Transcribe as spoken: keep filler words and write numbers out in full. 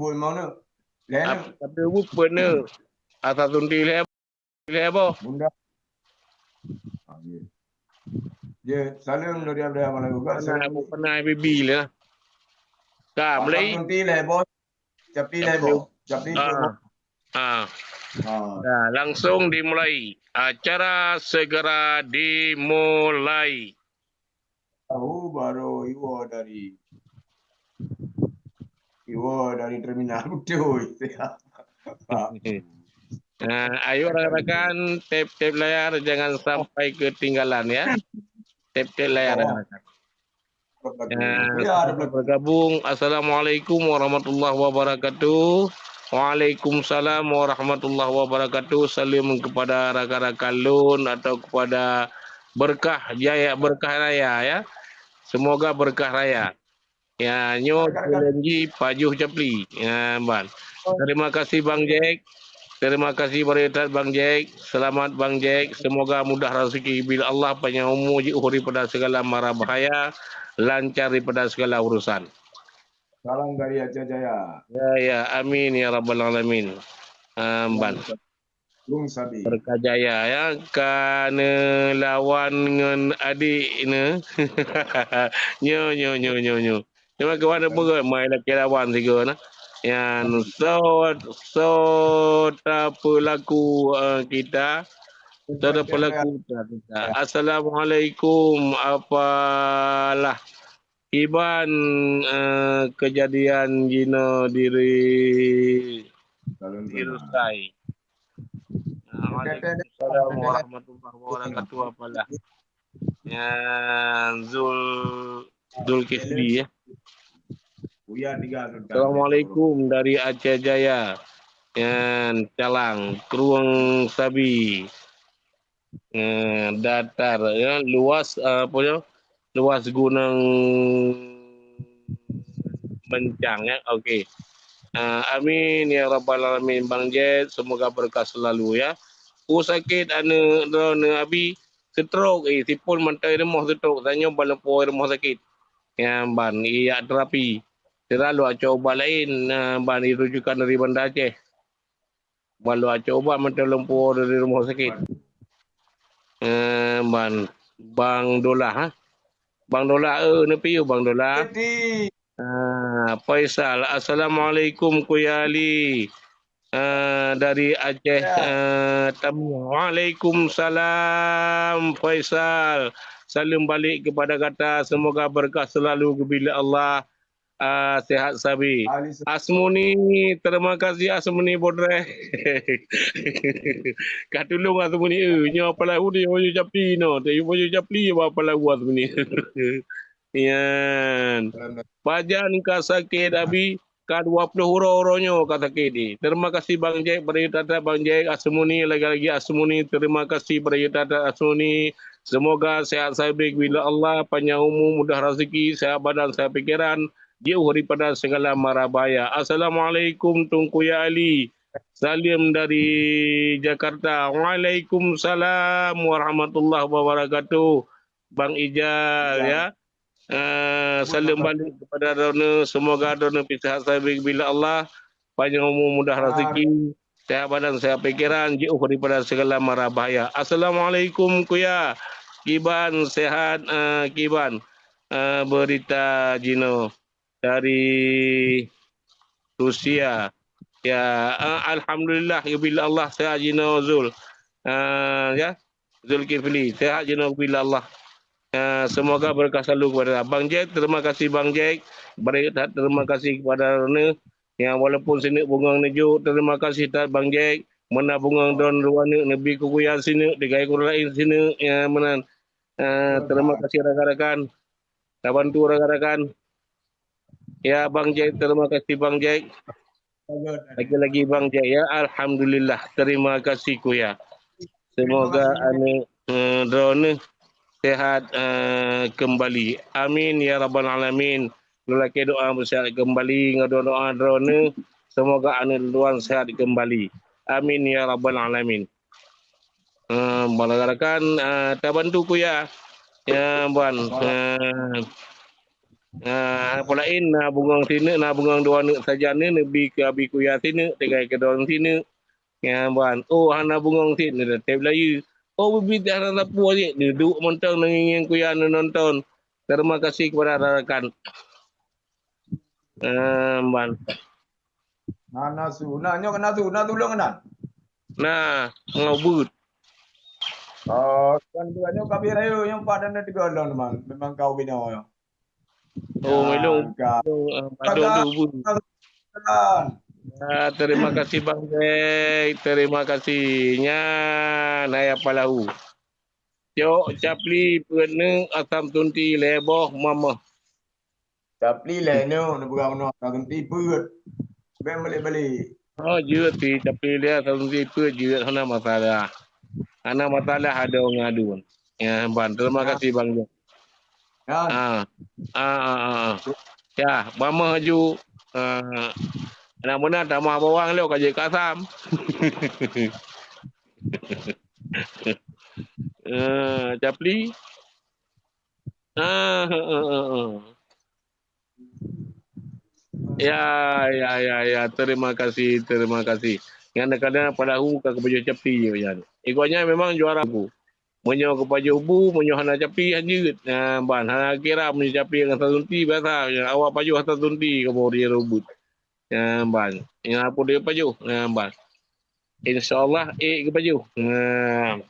Pun mau na. Leh na. Tapi bu pun na. Asal sunti leh, leh boh. Bunda. Ah, ya. Ya, salam dari Abdul Rahman Lalu. Pernah, aku pernah bibi lah. Ka, mulai. Asal sunti leh boh. Capli leh boh. Capli leh boh. Ah. Ah. Ah. Nah, langsung dimulai. Acara segera dimulai. Tahu baru iwa dari, iwa dari terminal betul. Nah, ayo rakan-rakan, tap-tap layar jangan sampai ketinggalan ya. Tap-tap layar. Oh. Rakan-rakan. Ya, ya, ada bergabung. Assalamualaikum warahmatullahi wabarakatuh. Waalaikumsalam warahmatullahi wabarakatuh. Salam kepada rakan-rakan lôn atau kepada berkah jaya, berkah raya ya. Semoga berkah raya. Ya, nyoe Tulen Ji Pajoh Capli. Ya, ban. Terima kasih Bang Jack. Terima kasih banyak that Bang Jack. Selamat Bang Jack. Semoga mudah rezeki bila Allah panjang umur jauh daripada segala mara bahaya, lancar daripada segala urusan. Salam dari Aceh Jaya. Ya, ya. Amin ya rabbal alamin. Ah, ban. Lung Sabi. Berkah Jaya ya, ka neulawan ngon adik ne. Nyo, nyo, nyo, nyo, nyo. Cuma kawan apa kot mai laki lawan sigo na. Yan so, so tapelaku, eh, kita. So tapelaku kita. Assalamualaikum, apalah kiban, eh, kejadian jinoe diri, diri Rusai. Waalaikumsalam warahmatullahi wabarakatuh. Apalah. Ya, Zul, Zulkifli ya. Assalamualaikum dari Aceh Jaya. Ya, Calang, Krueng Sabi. Eh, datar, ya, luas, eh, apa dia? Luas gunung mencang, ya. Okey. Eh, amin ya rabbal alamin, Bang Jet, semoga berkah selalu, ya. Oh, sakit aneuk droeneuh abi, stroke, eh, sipon mantong rumoh stroke, tanyoe ban lôn po rumoh sakit. Ya, ban, iya terapi. Sira lôn acoe ubat lain, eh, ban dirujukan dari Banda Aceh. Ban lôn acoe ubat mantong lôn po dari rumoh sakit. Eh, ban, Bang Dolah, ha? Bang Dolah, eh, neupiôh Bang Dolah. Ah, Faisal, assalamualaikum Kuya Ali. Ah, dari Aceh, eh, Tamiang. Waalaikumsalam Faisal. Salam balik kepada gata. Semoga berkah selalu geubri lé Allah. Ah, sehat sabe. Asmuni, terima kasih Asmuni Bodreh. Ka tulông Asmuni, eh, nyoe apalagi nyoe Capli nyoe. Nyoe Capli nyoe apalagi Asmuni. Yan. Pajan ka sakét abi, ka dua ploh uroe-uroe nyoe ka sakét. Terima kasih Bang Jack, bri that-that Bang Jack, Asmuni, lagi-lagi Asmuni, terima kasih bri that-that Asmuni. Semoga sehat sabe bila Allah, panjang umur, mudah rezeki, sehat badan, sehat pikiran, jauh daripada segala mara bahaya. Assalamualaikum Teungku Ya Ali. Salam dari Jakarta. Waalaikumsalam warahmatullahi wabarakatuh. Bang Ijal, ya. Eh, salam balik kepada droeneuh. Semoga droeneuh pih sehat sabe bila Allah, panjang umur, mudah rezeki, sehat badan, sehat pikiran, jauh daripada segala mara bahaya. Assalamualaikum Kuya. Kiban sehat, eh, kiban, eh, berita jinoe dari Rusia. Ya, eh, alhamdulillah, geubri lé Allah sehat jinoe Zul. Eh, ya, Zulkifli, sehat jinoe geubri lé Allah. Eh, semoga berkah selalu kepada Bang Jack. Terima kasih Bang Jack. Bri that terima kasih kepada droeneuh. Ya, walaupun sineuk bungong neujok, terima kasih that Bang Jack. Meunan bungong droeneuh dua neuk neubi keu Kuya sineuk, tinggai keu ureueng laén sineuk. Ya, meunan. Eh, terima kasih rakan-rakan. Tabantu rakan-rakan. Ya, Bang Jack, terima kasih Bang Jack. Lagi-lagi Bang Jack, ya. Alhamdulillah. Terima kasih Kuya. Semoga aneuk, eh, droeneuh sehat, eh, kembali. Amin ya rabbal alamin. Lôn lakée doa beusehat kembali ngon doa-doa droeneuh. Semoga aneuk lôn sehat kembali. Amin ya rabbal alamin. Eh, ban rakan-rakan, eh, tabantu Kuya. Ya, ban. Eh, Ah, peue laén na bungöng sineuk, na bungöng dua neuk sajan ni neubi keu abi kuya sineuk, tinggai keu droen sineuk. Nyan ban. Oh, hana bungöng sit ni teutab layeue. Oh, bibit hana sapeue jih, neuduek mantong ngieng-ngieng kuya neunonton. Terima kasih kepada rakan-rakan. Ah, ban. Na, na su, na nyoe na su, na su lôn keunan. Nah, ngon beuet. Oh, kan dua nyoe ka bie rayeuk nyang padan na tiga lôn memang, memang kau binoe nyoe. Oh, melong. Ka. Melong, ah, padong tu beuet. Ah, terima kasih Bang Zai, terima kasih. Nyan, hai apa lahu. Cok capli peuet neuk asam sunti lhèe boh mamah. Capli lhèe neuk neupeugah meunoe asam sunti peuet. Bèk balek-balek. Oh, jeuet si capli lhèe asam sunti peuet jeuet hana masalah. Hana masalah adoe ngon aduen. Ya, ban. Terima kasih Bang Zai. Ya. Ah. Ah, ah, ah, ah. Ya, mamah aju. Ah. Aneuk meunan tamah bawang lé ka jeuet keu asam. Ah, capli. Ah, ah, ah, ah, ah. Ya, ya, ya, ya. Terima kasih, terima kasih. Nyan kadang padahai ka keupajoh capli je nyan. Igoe nyan memang juara aku. Meunyoe keupajoh bu, meunyoe hana capli, han jeuet. Nah, ban hana kira meunyoe capli ngon asam sunti biasa. Awak pajoh asam sunti kamoe di Robert. Nah, ban. Nyan apa dia pajoh? Nah, ban. Insya Allah, eh, keupajoh. Nah.